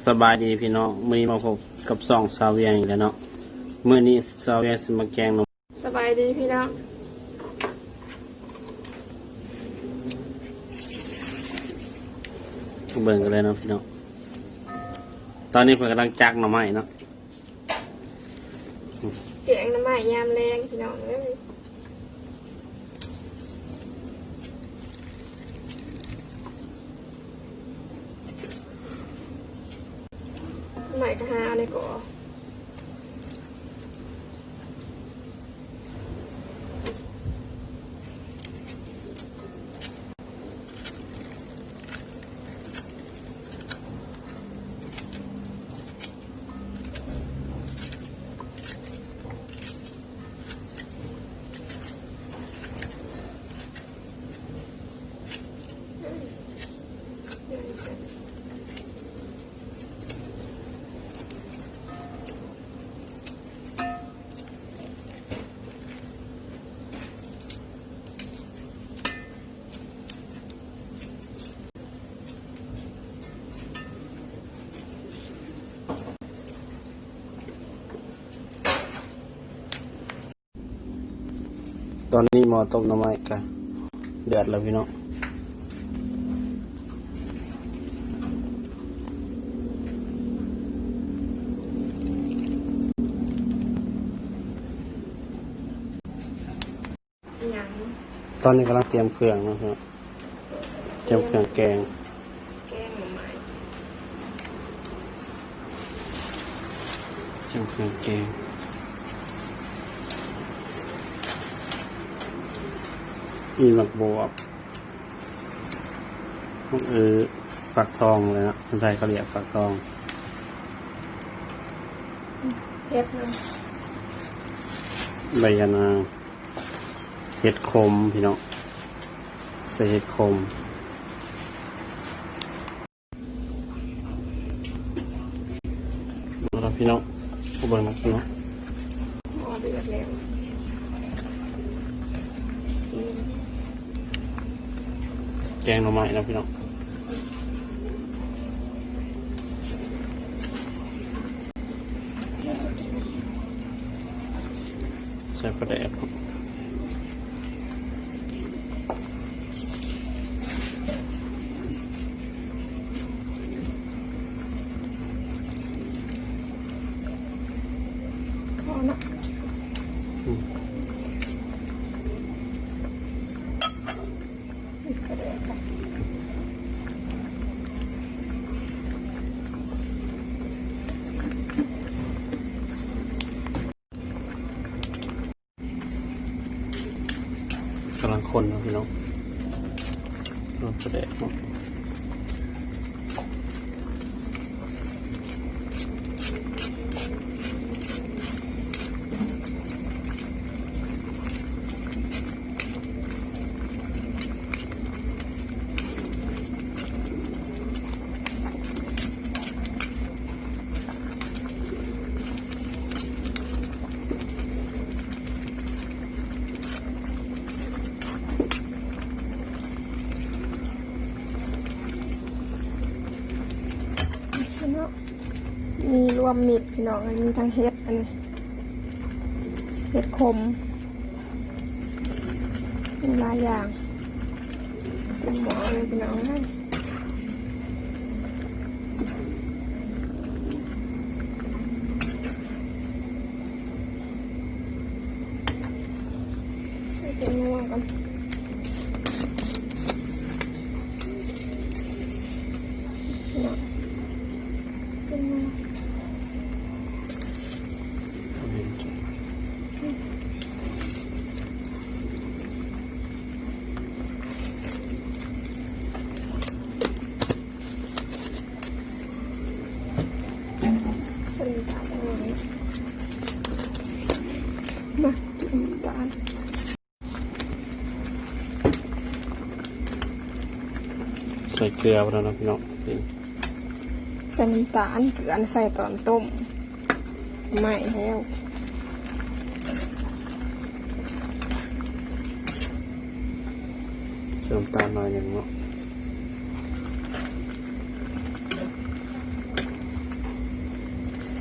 ສະບາຍດີພີ່ນ້ອງ, ມື້ນີ້ມາພົບກັບຊ່ອງຊາວວຽງອີກແລ້ວເນາະ. ມື້ນີ້ຊາວວຽງຊິມາແກງໜໍ່ ສະບາຍດີພີ່ນ້ອງ, ເບິ່ງກັນເລີຍເນາະພີ່ນ້ອງ. ຕອນນີ້ເພິ່ນກຳລັງຈັກໜໍ່ໄມ້ເນາະ. ແກງໜໍ່ໄມ້ຍາມແລງພີ່ນ້ອງເອີຍ. ໜໍ່ໄມ້ກໍຫາເອົາໃນກໍ. ຕອນນີ້ໝໍ້ຕົ້ມໜໍ່ໄມ້ກະເດືອດແລ້ວພີ່ນ້ອງ. ຕອນນີ້ກຳລັງຕຽມເຄື່ອງເນາະພີ່ນ້ອງ, ຕຽມເຄື່ອງແກງ. ແກງໜໍ່ໄມ້ ຕຽມເຄື່ອງແກງ. ມີໝາກບວບ, ໝາກອຶ, ຟັກທອງແຫຼະເນາະ, ຄົນໄທເຂົາຮຽກຟັກທອງ. ເຜັດນຳ. ໃບຍານາງ. ເຫັດຂົມພີ່ນ້ອງ, ໃສ່ເຫັດຂົມ. ເອົາລະພີ່ນ້ອງ, ມາເບິ່ງນຳກັນເນາະ. ໝໍ້ເດືອດແລ້ວ. ແກງໜໍ່ໄມ້ເນາະພີ່ນ້ອງ. ໃສ່ປາແດກ. ພໍເນາະ. ອືມ. ກຳລັງຄົນເນາະພີ່ນ້ອງ, ລວມປາແດກເນາະ. ເນາະ ມີລວມມິດພີ່ນ້ອງເອີຍ, ມີທັງເຫັດ ອັນນີ້ເຫັດຂົມ ມີຫຼາຍຢ່າງ ເຕັມໝໍ້ເລີຍພີ່ນ້ອງເອີຍ. ໃສ່ແປ້ງນົວກ່ອນເນາະ. ໃສ່ນ້ຳຕານໜ້ອຍ ມາ ໃສ່ນ້ຳຕານ. ໃສ່ເກືອໄປແລ້ວເນາະພີ່ນ້ອງ, ໃສ່ນ້ຳຕານ ເກືອໃສ່ຕອນຕົ້ມ ໄໝ້ແລ້ວ. ໃສ່ນ້ຳຕານໜ້ອຍໜຶ່ງເນາະ.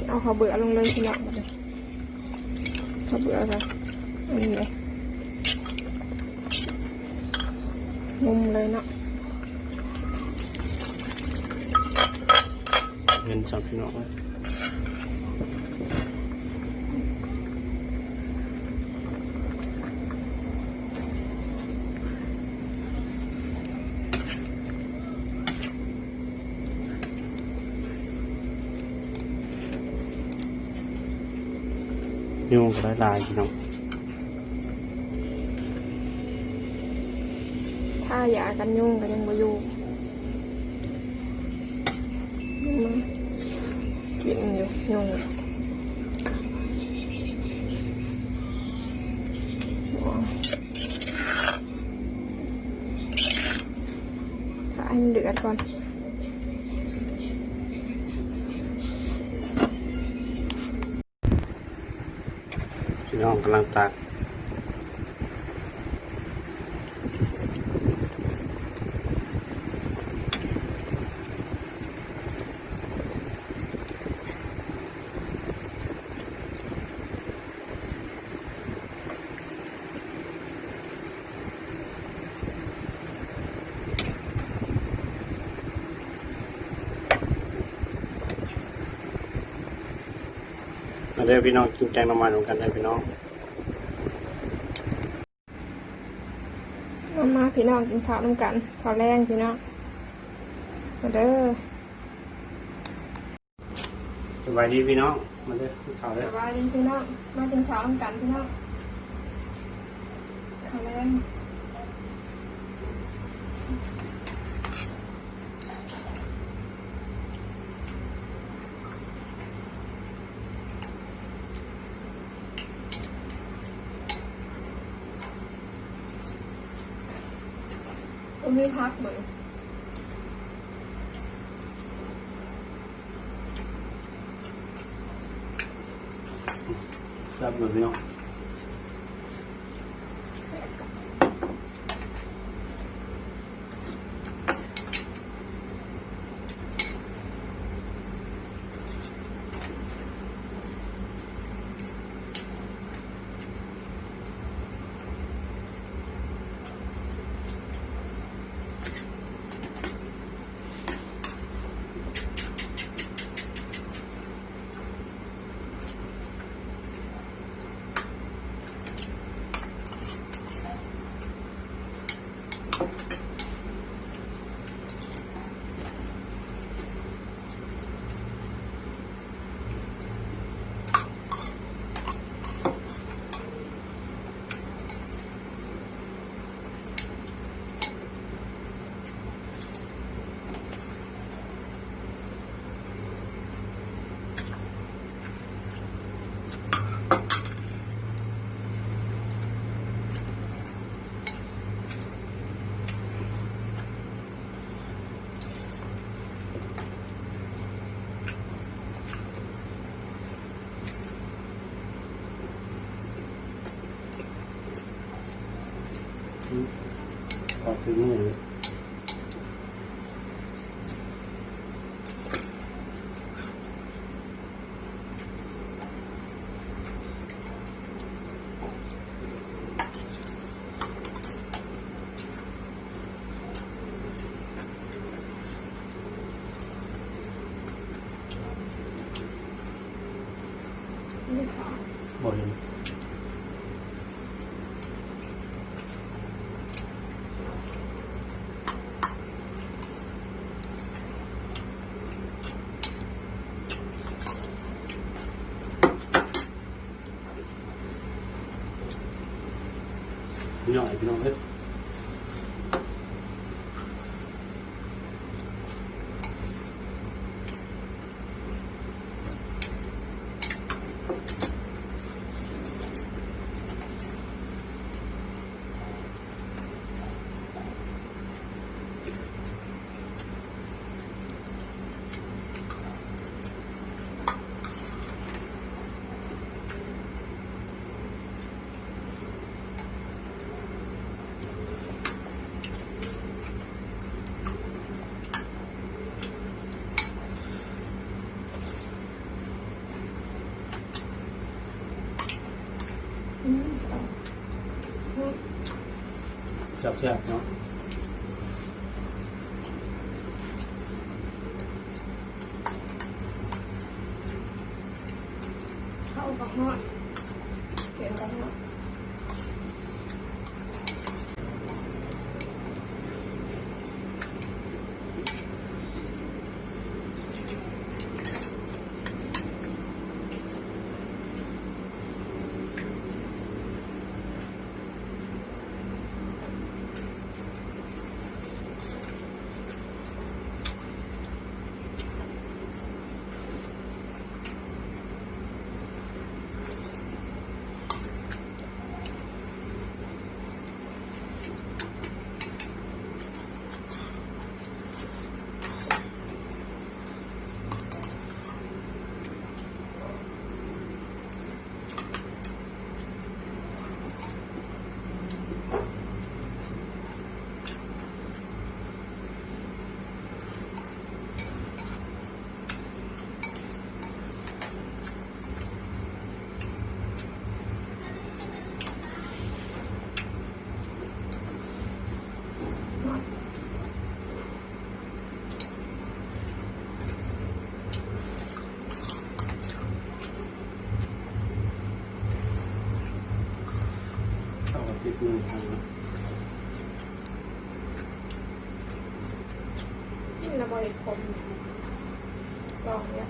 ເອົາເຂົ້າເບືອລົງເລີຍພີ່ນ້ອງ ບັດນີ້ ເຂົ້າເບືອກະອັນນີ້ເລີຍ ງຸ້ມເລີຍເນາະ ເຫັນຊັ້ນພີ່ນ້ອງເອີຍ. ຍຸງກໍຫຼາຍໆ ພີ່ນ້ອງ ຖ້າຢາກັນຍຸງກໍຍັງບໍ່ຢູ່ ຍັງມາກິນຢູ່ ຍຸງ ຖ້າໃຫ້ມັນເດືອດກ່ອນ ພີ່ນ້ອງກຳລັງຕັກ. ມາເດີພີ່ນ້ອງ ກິນແກງໜໍ່ໄມ້ນຳກັນເດີພີ່ນ້ອງ. ມາ ມາພີ່ນ້ອງ ກິນເຂົ້ານຳກັນ ເຂົ້າແລງພີ່ນ້ອງ ມາເດີ. ສະບາຍດີພີ່ນ້ອງ ມາເດີກິນເຂົ້າເດີ. ສະບາຍດີພີ່ນ້ອງ ມາກິນເຂົ້ານຳກັນພີ່ນ້ອງ ເຂົ້າແລງ. ບໍ່ມີຜັກເບິ່ງ. ແຊບເລີຍພີ່ນ້ອງ. ອືມ ປາກຄືມື. ບໍ່ເຫັນ. ຫຍ້ອຍ ພີ່ນ້ອງເອີຍ. ຫ ແຊບໆເນາະ. ເຂົ້າກໍຮ້ອນ ແກງກໍຮ້ອນ. ເຂົ້າກັບຕິດມືເຮົາເນາະ. ກິນແລ້ວບໍ່ເຮັດຂົມ ລອງເບິ່ງ.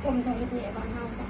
ຜົມຕ້ອງເຮັດແຍະບ້ານເຮົາຊະ.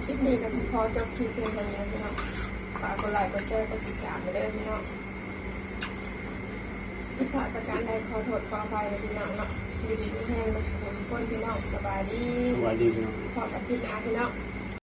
ຄລິບນີ້ກໍຊິຂໍຈົບຄລິບພຽງເທົ່ານີ້ພີ່ນ້ອງ. ຝາກກົດໄລ ກົດແຊ ກົດຕິດຕາມໄວ້ເດີພີ່ນ້ອງ. ຜິດພາດປະການໃດຂໍໂທດຂໍອະໄພເດີພີ່ນ້ອງເນາະ. ຢູ່ດີມີແຮງເບິດສູ່ທຸກຄົນພີ່ນ້ອງ. ສະບາຍດີ. ສະບາຍດີພີ່ນ້ອງ. ພໍ້ກັນຄລິບໜ້າພີ່ນ້ອງ.